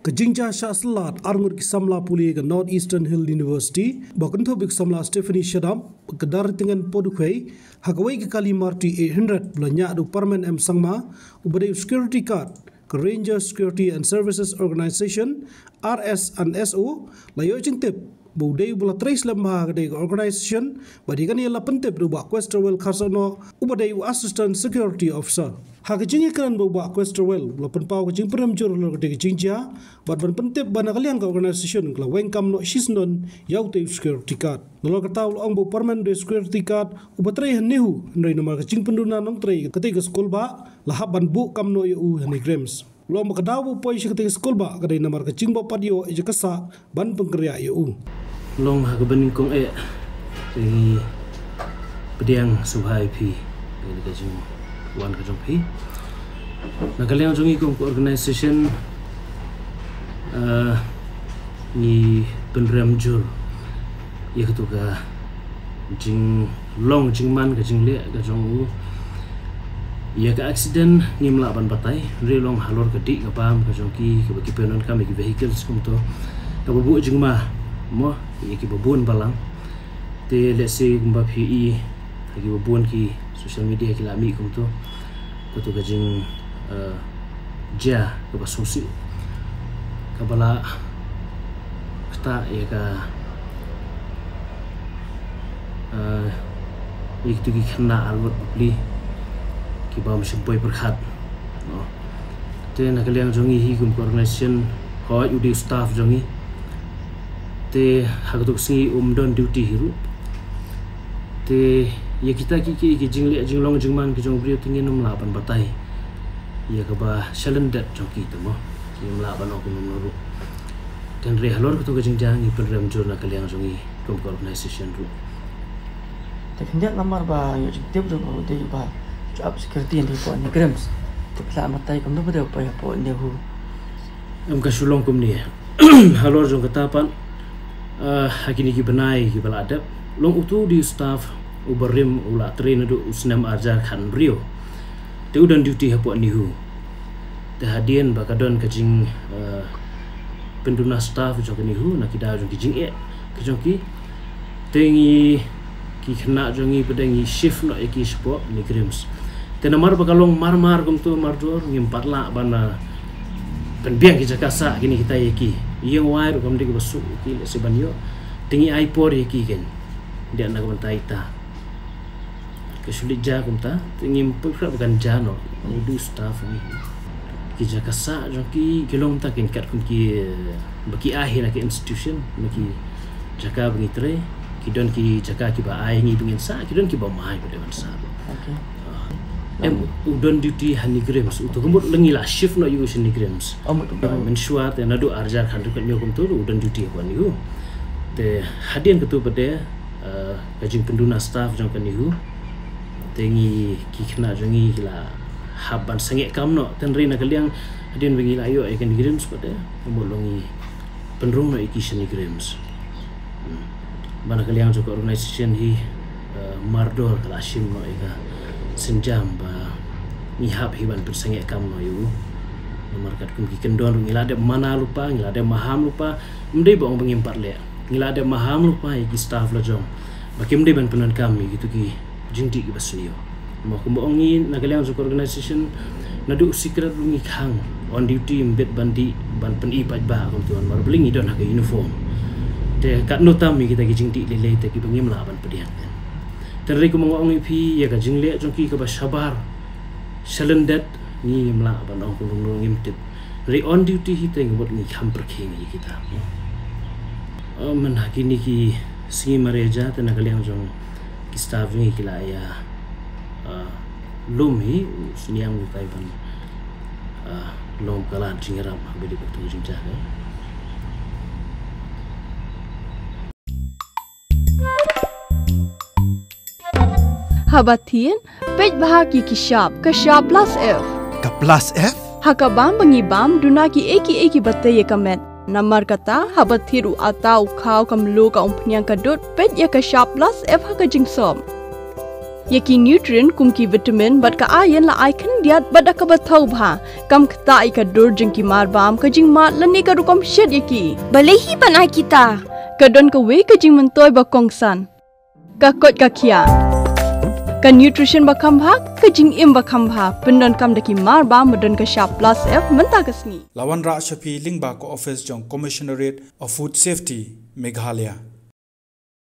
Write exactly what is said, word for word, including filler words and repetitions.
Ka jingjia shah syllat ar ngut ki samla pule ka North Eastern Hill University ba kynthup ïa ka samla Stephanie Shadap, ka Dartyngen Podukhei, ha kawei ka kali Maruti eight hundred ba la ñiah da u Parmen M Sangma uba dei u security guard ka Ranger Security and Services Organisation, R S and S O, la ïoh jingtip ba u dei uba la trei slem bha ha katei ka organisation, bad ïa kane la pyntip da u Bah Questerwell Kharsohnoh uba dei u Assistant Security Officer. Ha ka jingïakren bad u Bah Questerwell, u la pynpaw ka jingpynrem jur halor katei ka jingjia bad ban pyntip ba na ka liang ka organisation ka la weng kam noh shisyndon ïa utei u security guard. Nalor kata u la ong ba u Parmen u dei u security guard uba trei ha NEHU, hynrei namar ka jingpynduna nongtrei katei ka skulbah, la hap ban buh kam noh ïa u ha NEIGRIHMS. U la ong ba ka daw ba u poi sha katei ka skulbah ka dei namar ka jingbym pat ïoh ïa ka jaka sah ban pynkynriah ïa u. Long ha kaba nyngkong eh, te ngi pdiang sngewbha ïa phi ïa ka jingwan ka jong phi. Na ka liang jong ngi kum ka organisation, eh, ngi pynrem jur ïa katu ka jinglong jingman, ka jingleh ka jong u. Ïa ka accident ngim lah ban batai, hynrei long halor ka dih ka bam ka jong ki, kaba ki pyndonkam ïa ki vehicles kumto, kaba buh jingma mo ïa kiba bun balang. Te lehse kumba phi i ha kiba bun ki social media ki la mih kumto, katu ka jing, eh, jia kaba sngewsih kaba la ktah ïa ka, eh, ïa kitu ki khynnah ar ngut bapli ki bym shym poi pyrkhat, no. Te na ka liang jong ngi hi kum ka organisation, hooid u dei u staff jong ngi. Te ha katu ka sngi um don duty hi ruh. Te ïa kita ki, ki, ki jingleh jinglong jingman ki jong u briew te ngin ym lah ban batai ïa kaba shalyndet jong ki te mo. Ngim lah ban ong kumno ruh. Te hynrei halor katu ka jingjia ngi pynrem jur na ka liang jong ngi kum ka organisation ruh. Te khyndiat namar ba ïoh jingtip jong u dei ba job security hapoh NEIGRIHMS. Te phi lah batai kumno ba dei u poi hapoh NEHU. Em, ka shu long kumne. Halor jong kata pat, eh, ha kine ki bnai kiba la dep, long utu u dei u staff uba rim, u la trei naduh u snem ar hajar khatnriew. Te u don duty hapoh NEHU. Te hadien ba ka don ka jing, eh, pynduna staff jong ka NEHU na ki daw jong ki jingeh ka jong ki, te ngi, ki khynnah jong ngi pat de ngi shift noh ïa ki shapoh NEIGRIHMS. Te namar ba ka long mar mar kumtu mardor, ngim pat lah ban, ah, pynbiang ki jaka sah kine kita ïa ki. Ïing wai ruh kam dei kaba suk ïa ki, lehse ban ïoh. Te ngi ai por ïa ki kein. Dei na ka bynta ita. Ka shu leit jia kumta, te ngim pyrkhat ba kan jia noh. Ngi dei u staff ngi. Ki jaka sah jong ki, ki long ta kein katkum ki, eh, ba ki ai hi na ki institution, na ki jaka ba ngi trei, ki don ki jaka kiba ai ngi ba ngin sah, ki don kiba ym ai ba dei ban sah. Okay. Ah. Em, u don duty ha NEIGRIHMS, utu ka mut la ngi la shift noh ïa u sha NEIGRIHMS. Oh, mut. Ah, mynshuwa te naduh ar hajar khatnriew kumtu u don duty ha NEHU. Te hadien katu pat de, eh, ka jingpynduna staff jong ka NEHU. Te ngi, ki khynnah jong ngi ki la hap ban sangeh kam noh, te hynrei na ka liang hadien ba ngi la ïoh ïa ka NEIGRIHMS pat de, ka mut long ngi pynrung noh ïa ki sha NEIGRIHMS. Hmm. Ba na ka liang jong ka organisation hi, eh, mardor ka la shim noh ïa ka sienjam ba ngi hap hi ban pynsangeh kam noh ïa u. Namar katkum ki kyndon ruh ngi la dep mana lypa, ngi la dep maham lypa, ym dei ba ong ba ngim pat leh. Ngi la dep maham lypa ïa ki staff la jong ba kim dei ban pyndonkam ïa kitu ki jingdih kiba sniew. Mo kumba ong ngi na ka liang jong ka organisation, naduh u secret ruh ngi khang, on duty ym bit ban dih, ban pyni paidbah kumtu namar balei ngi don ha ka uniform. Te katno tam ïa kita ki jingdih lei lei te kiba ngim lah ban pdiang. Te hynrei kumba nga ong ïa phi ïa ka jingleh jong ki kaba shabar, shalyndet, ngim lah ban ong kumno ngim tip. Hynrei on duty hi te ngi mut ngi kham pyrkhing ïa kita. Eh, myn ha kine ki sngi mareh ja te na ka liang jong ki staff ngi ki la ïa, eh, lum hi u sniang u kai ban, eh, long ka lad jingïarap ha ba dei ba tu jingjia. Haba thied, peit bha ki ki shap, ka shap plus F. Ka plus F? Ha ka bam ba ngi bam, duna ki ei ki ei kiba tei ïa ka met. Namar kata, haba thied u atta u khaw ka mluh ka umphniang ka dud, peit ïa ka shap plus F ha ka jingsop. Ïa ki nutrient kum ki vitamin bad ka iron la ai khyndiat bad da kaba thaw bha, kam ktah ïa ka dur jong ki marbam, ka jingmad lane ka rukom shet ïa ki. Balei hi ban ai kita? Ka don kawei ka jingmyntoi ba kongsan. Ka koit ka khiah. Ka nutrition ba kham bha, ka jingim ba kham bha, pyndonkam da ki marbam ba don ka shap plus F mynta ka sngi. La wanrah sha phi lyngba ka office jong Commissionerate of Food Safety, Meghalaya.